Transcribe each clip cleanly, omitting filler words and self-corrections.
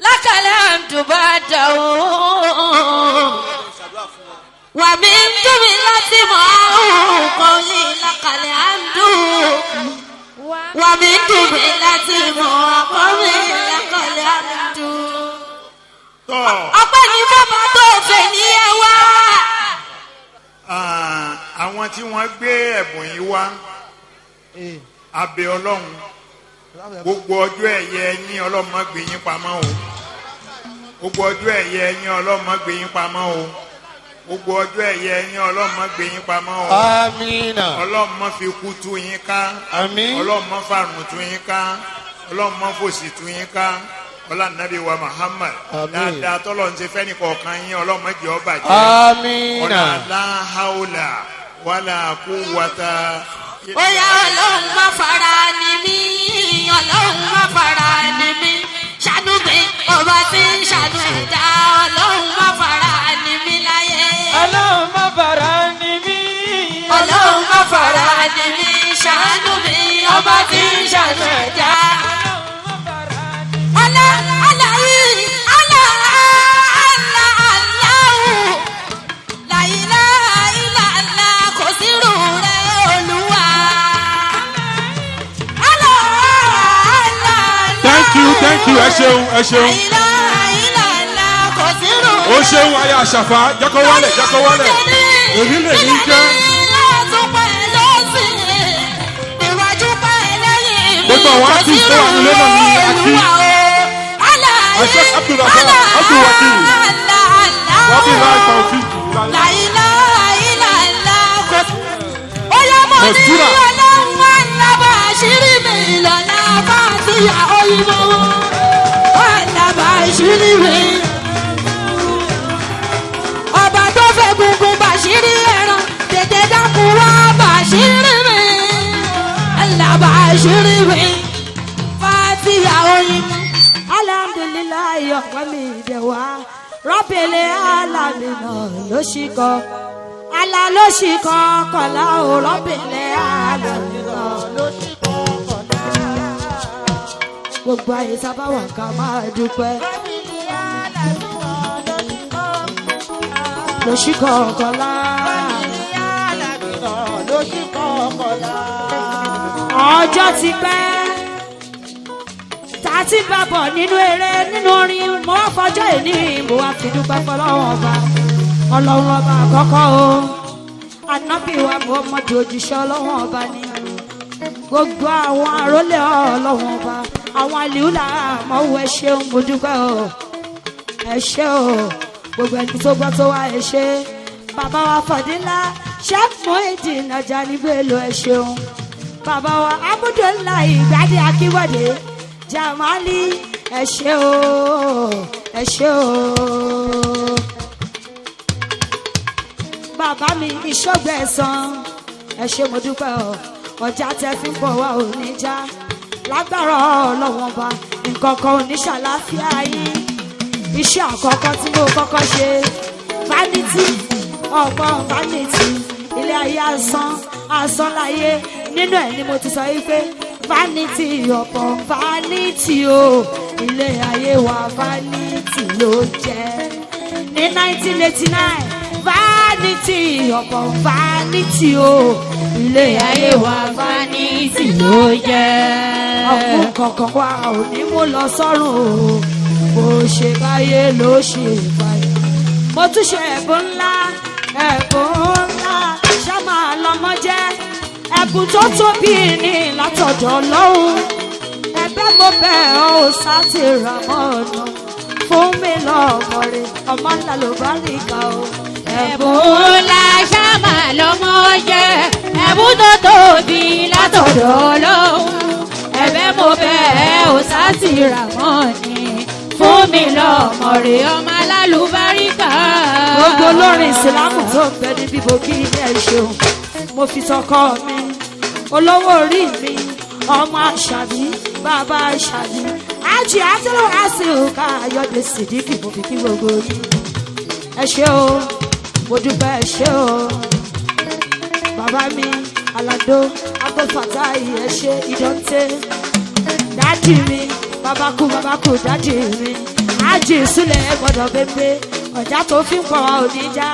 Lákàlẹ̀ àǹdùbàdà o. Wà mí ń dùn mí láti mọ àrùn kan ní lákàlẹ̀ àǹdù. Wà mí ń dùn mí láti mọ àkọ́rí lákàlẹ̀ àǹdù. Tọ́. Ọpẹ́ ní bàbá tó fẹ́ ní ẹ wá. Ah, àwọn tí wọ́n gbé ẹ̀bùn yìí wá, abẹ Ọlọ́run, gbogbo ọjọ́ ẹ̀yẹ yín, Ọlọ́run má gbé yín pamọ́ o. Gbogbo ọjọ́ ẹ̀yẹ yín, Ọlọ́run má gbé yín pamọ́ o. Gbogbo ọjọ́ ẹ̀yẹ yín, Ọlọ́run má gbé yín pamọ́ o. Amina. Ọlọ́run má fi kú tú yín ká. Àmín. Ọlọ́run má fàrùn tú yín ká. Ọlọ́run má fòṣì tú yín ká. Ọlá Nàbí wa Muhammad. Àmín. Dáadáa tọ́lọ́run ti fẹ́ nìkọ̀ọ̀kan yín, Ọlọ́run má jẹ́ ó bàjẹ́. Amina. Ọ̀nà láhàólà wàlà quwwata. Ó yá, Ọlọ́run má fara ni mí, Ọlọ́run má fara ni mí, ṣàánú mi, ọba tí ń ṣàánú ẹ̀dá, Ọlọ́run má fara ni mí láyé. Ọlọ́run má fara ni mí. Ọlọ́run má fara ni mí, ṣàánú mi, ọba tí ń ṣàánú ẹ̀dá. Alá aláyí alá alá aláwù láyìlá ìlàlá kò sírù rẹ̀ Olúwa. Alá alá. Thank you, thank you. Ẹ ṣeun, ẹ ṣeun. Láyìlá ìlàlá kò sírù Ó ṣeun, aya àṣàfà. Jẹ́ kó wálẹ̀, jẹ́ kó wálẹ̀. Èmi lè ní jẹ́. Gbogbo àwọn artist tó wà nílé náà ní akí. Sheikh Abdulrahman Abdulwakil. Wàbí láì Taofik. Láìlá ìlàlá kò sí. Ó yá, mo ní Mọ̀súrà. Ọlọ́run alábà àṣírí mi lọ́la bá ti yà òyìnbó. Alábà àṣírí mi. Ọba tó fẹ́ gungun bàṣírí ẹran, tètè dákun wá bàṣírí mi. Alábà àṣírí mi. Fàtíyà òyìnbó. Alhamdulilayi, ọ̀pẹ́ mi dẹ̀ wá. Rọ́bìlì alámìnà ló ṣì kọ́. Ala ló ṣì kọ́ kọ̀lá o, rọ́bìlì alámìnà ló ṣì kọ́ kọ̀lá. Gbogbo àyè sábà wà, ká máa dúpẹ́. Ló ṣì kọ́ kọ̀lá. Ló ṣì kọ́. Ọjọ́ ti pẹ́ tá a ti bá bọ̀ nínú eré, nínú orin. Mo wá fọjọ́ ìní, mo wá fi dúpẹ́ fọlọ́wọ́n ọba, Ọlọ́run ọba àkọ́kọ́ o. Ànábì wa Muhammadu, òjíṣẹ́ Ọlọ́run ọba ni. Gbogbo àwọn àrólé Ọlọ́run ọba, àwọn àlìhùlà àmọ́wò, ẹ ṣeun, mo dúpẹ́ o, ẹ ṣé o. Gbogbo ẹni tó gbọ́ tó wá, ẹ ṣé. Bàbá wa Fàdílà Sheikh Muhyiddin Ajani Bello, ẹ ṣeun. Bàbá wa Abudulayi Ìgbádé Akínbọ̀dé Jamali, ẹ ṣé o, ẹ ṣé o. Bàbá mi Ìṣọ́gbẹ̀sán, ẹ ṣé, mo dúpẹ́ o. Ọjà tẹ fi ń bọ̀ wá ò ní já lágbára Ọlọ́wọ́n ọba. Nǹkan kan ò ní ṣàlàáfíà yín. Iṣẹ́ àkọ́kọ́ tí mo kọ́kọ́ ṣe, vanity ọ̀pọ̀ vanity, ilé ayé asán, asán láyé. Nínú ẹ̀ ni mo ti sọ yìí pé vanity ọ̀pọ̀ vanity o, ilé ayé wa vanity ló jẹ́. Ní 1989, vanity ọ̀pọ̀ vanity o, ilé ayé wa vanity ló jẹ́. Ọ̀pọ̀ kankan wa ò ní mú lọ sọ́run o, bó ṣe báyé ló ṣe báyé. Mo tún ṣe ẹ̀bùn ńlá, ẹ̀bùn ńlá ṣáma lọ́mọ jẹ́, ẹ̀bùn tó tóbi ní látọ̀dọ̀ Ọlọ́run. Ẹ̀bẹ̀ mo bẹ̀ ọ́ ò sátìrà mọ́ ọ̀nà fún mi lọ́mọ rẹ̀, ọmọ ńlá ló bá rí ká o. Ẹ̀bùn ńlá ṣáàmà lọ́mọ jẹ́, ẹ̀bùn tó tóbi látọ̀dọ̀ Ọlọ́run. Ẹ̀bẹ̀ mo bẹ̀ ẹ́ ò sátìrà mọ́ ni fún mi lọ́mọ rẹ̀, ọmọ alálùbáríkà. Gbogbo olórin ìsìlámù tó ń bẹ níbí, mo kí ilé, ẹ ṣeun. Mo fi tọkọ mi, olówó orí mi, ọmọ Àṣàbí, bàbá Àṣàbí, Ájì Àtúrò Àṣìkà Ayọ̀dẹ Sídìkì, mo fi kí gbogbo yín. Ẹ ṣé o, mo dúpẹ́, ẹ ṣé o. Bàbá mi Alado Agbófàtà, ẹ ṣé. Ìdọ̀tẹ́ daddy mi. Bàbá kú bàbá kú dájì mi. Ájì Súlẹ̀ gbọ́dọ̀ bébé. Ọ̀já tó fi ń pọ̀ wá ò ní já.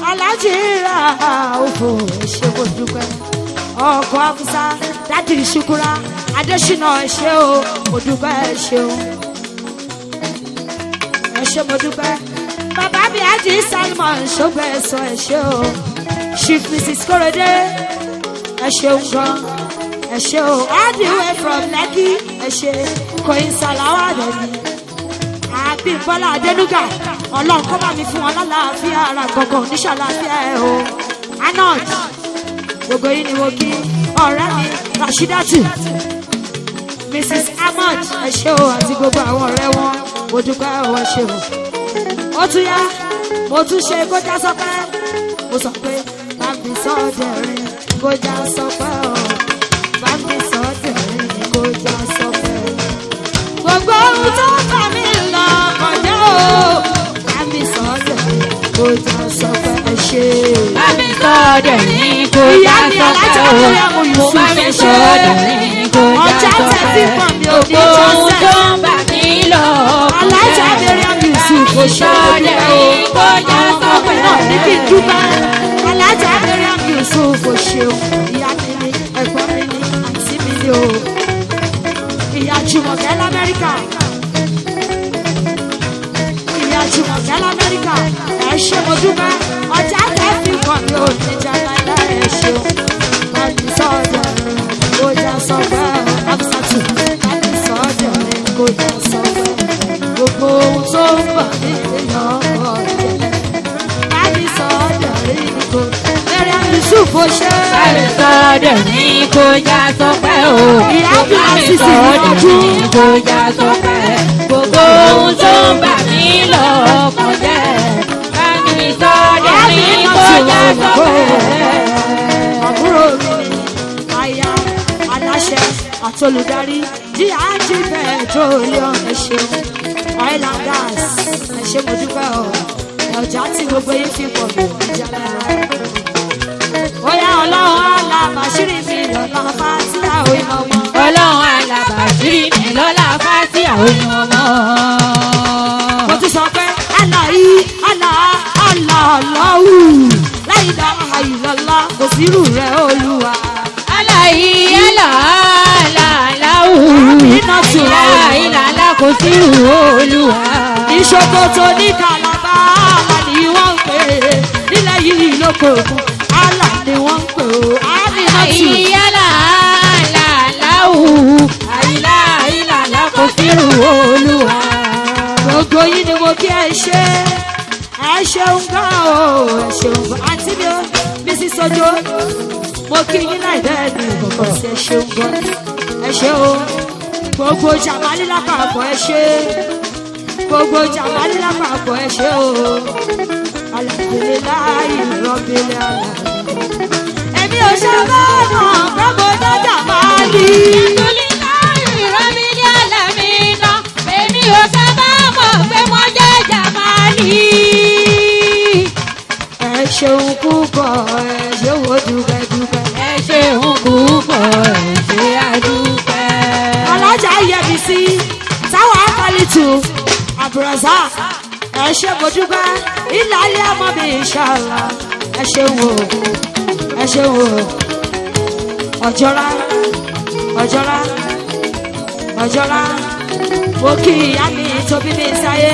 Alájì ra òfò ẹ ṣé mo dúpẹ́. Ọkọ̀ Afusa dádì Ṣukura Adéṣínà ẹ ṣé o, mo dúpẹ́ ẹ ṣeun. Ẹ ṣé mo dúpẹ́. Bàbá mi Ájì Salmon Ṣógbẹ́sọ ẹ ṣé o. Chief Mrs. Korede ẹ ṣeun gan. Ẹ ṣé o. All the way from Lekki ẹ ṣé. Kòyìn Sàláwà dẹ̀ni. Abímbọ́lá Adénúgà Ọlọ́run kó bá mi fún wọn lálàáfíà ara gbọ̀ngàn oníṣàlàáfíà ẹ o. Anod gbogbo yìí ni mo kí ọ̀rẹ́ mi Rashidatu Mrs. Ahmad ẹ ṣé o àti gbogbo àwọn ọ̀rẹ́ wọn mo dúpẹ́ o ẹ ṣé o. Ó tún yá mo tún ṣe kó já sọpẹ́ mo sọ pé bámi sọ́dẹ̀rín kó já sọpẹ́ o bámi sọ́dẹ̀rín kó já sọpẹ́. Gbogbo ohun tó bá mi lọ kọjá o bámi sọ́dẹ̀rín kó já sọpẹ́ ẹ ṣé. Bá mi sọ̀dẹ̀ ní kò Ìyá já mi sọ́pẹ́ alájà o. Miriam Mo bá Yusuf mi ẹ ṣé. sọ̀dẹ̀ ní kò já Ọjà tẹ sọ́pẹ́. fi pọ̀ mi ò ní Gbogbo ohun jọ́sẹ̀. tó ń bà mí lọ́kàn Alájà jẹ́. Miriam Yusuf Bá ò mi ṣe é sọ̀dẹ̀ o. ní kò já Àwọn ọmọ náà ní kí n sọ́pẹ́. dúpẹ́. Alájà Miriam Yusuf ò ṣeun. Ìyá mi ni, ẹ̀gbọ́n mi ni, àǹtí mi ni o. Ìyá Jùmọ̀kẹ́ l'Amẹ́ríkà. Ìyá Jùmọ̀kẹ́ l'Amẹ́ríkà. Ẹ ṣé mo dúpẹ́. Ọjà tẹ́ fi kàn mí ò ní jẹ́ láíláí ẹ ṣeun. Bámi sọ́dọ̀ kó já sọ́pẹ́ Absatu. Bámi sọ́dọ̀ kó já sọ́pẹ́. Gbogbo ohun tó ń bà mí lọ́kọ̀ jẹ́. Bámi sọ́dọ̀ rí kò. Miriam Yusuf ó ṣe. Bá mi sọ̀dẹ̀ ní kò já sọ́pẹ́ o. Ìyá mi Bá mi àṣìṣe sọ̀dẹ̀ lọ́dún. ní kò já sọ́pẹ́. Gbogbo ohun tó ń bà mí lọ́kàn jẹ́. Bá mi sọ̀dẹ̀ ní kò já sọ́pẹ́. Àbúrò mi ni aya aláṣẹ àtolùdarí GIG petroleum ẹ ṣeun oil and gas ẹ ṣé mo dúpẹ́ o ọjà tí gbogbo yín fi pọ̀ mí ìjà lára. Bóyá ọlọ́run àlà bàṣírí mi lọ́la fásíà òyìn ọmọ. Ọlọ́run alábàṣírí mi lọ́la fásí àwọn ọmọ. Mo tún sọ pé àlà yìí àlà àlà ọlọ́wù láì dá àìlọ́lá kò sírù rẹ̀ olúwa. Aláì àlà àlà aláwù. Àmínà tù wá Àìlà ìlà àlà kò sí olúwa. Ìṣòkòtò ní Kàlábá àlà ni wọ́n ń pè é. Nílẹ̀ yìí lóko òkun, àlà ni wọ́n ń pè ó. Àmínà tù. Aláì àlà àlà aláwù. Àìlà ìlà àlà kò sí olúwa. Gbogbo yín ni mo kí ẹ ṣe. Ẹ ṣeun gan o, ẹ ṣeun gan. Àǹtí mi o, Mrs. Ojo, mo kí yín láì bẹ́ẹ̀ ni ìkọ̀kọ̀ sí ẹ ṣeun gan. Ẹ ṣe o, gbogbo jàmálí lápapọ̀ ẹ ṣe. Gbogbo jàmálí lápapọ̀ ẹ ṣe o. Alhamdulillahi Rabbil alamin. Èmi ò ṣe bẹ́ẹ̀ mọ̀ pé mo dá jàmálí. Èmi ò sábà mọ̀ pé mo jẹ́ Jàmálì. Ẹ ṣeun púpọ̀, ẹ ṣe wo dúpẹ́ dúpẹ́. Ẹ ṣeun púpọ̀, ẹ ṣé àdúpẹ́. Alájà yẹbi sí táwọn akálítù abdulrasaq ẹ ṣé mo dúpẹ́ ìlàlẹ́ àmọ́ mi ìṣàlá ẹ ṣeun o ẹ ṣeun o ọjọ́lá ọjọ́lá ọjọ́lá mo kí ìyá mi tó bí mi sáyé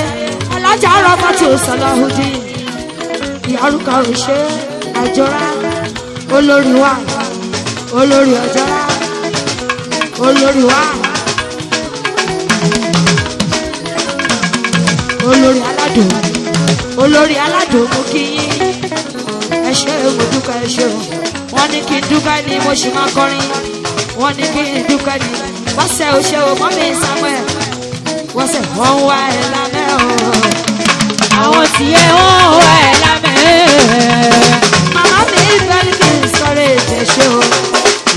alájà rọ́bọ̀tù sọlọ́hùdí ìyárúkọ òṣè àjọra olórí wa olórí ọjọ́lá olórí wa olórí aládùn olórí aládùn mo kí yín ẹ ṣé mo dúpẹ́ ẹ ṣé o wọ́n ní kí n dúpẹ́ ni mo sì máa kọrin wọ́n ní kí n dúpẹ́ ni wọ́n ṣe o ṣe o mọ́mí Samuel wọ́n ṣe wọ́n wá ẹ lábẹ́ o. Àwọn tí ẹ wọ́n wá ẹ lábẹ́. Màmá mi fẹ́ ní kí n sọ̀rọ̀ èdè ṣe o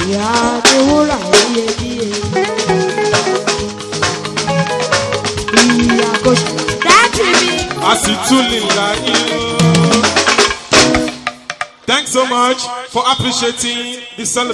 ìyá ni wúrà iyebíye. Ìyá kò ṣe dáàtì mi. Asitulilayi. Thanks so much for appreciating the celebration.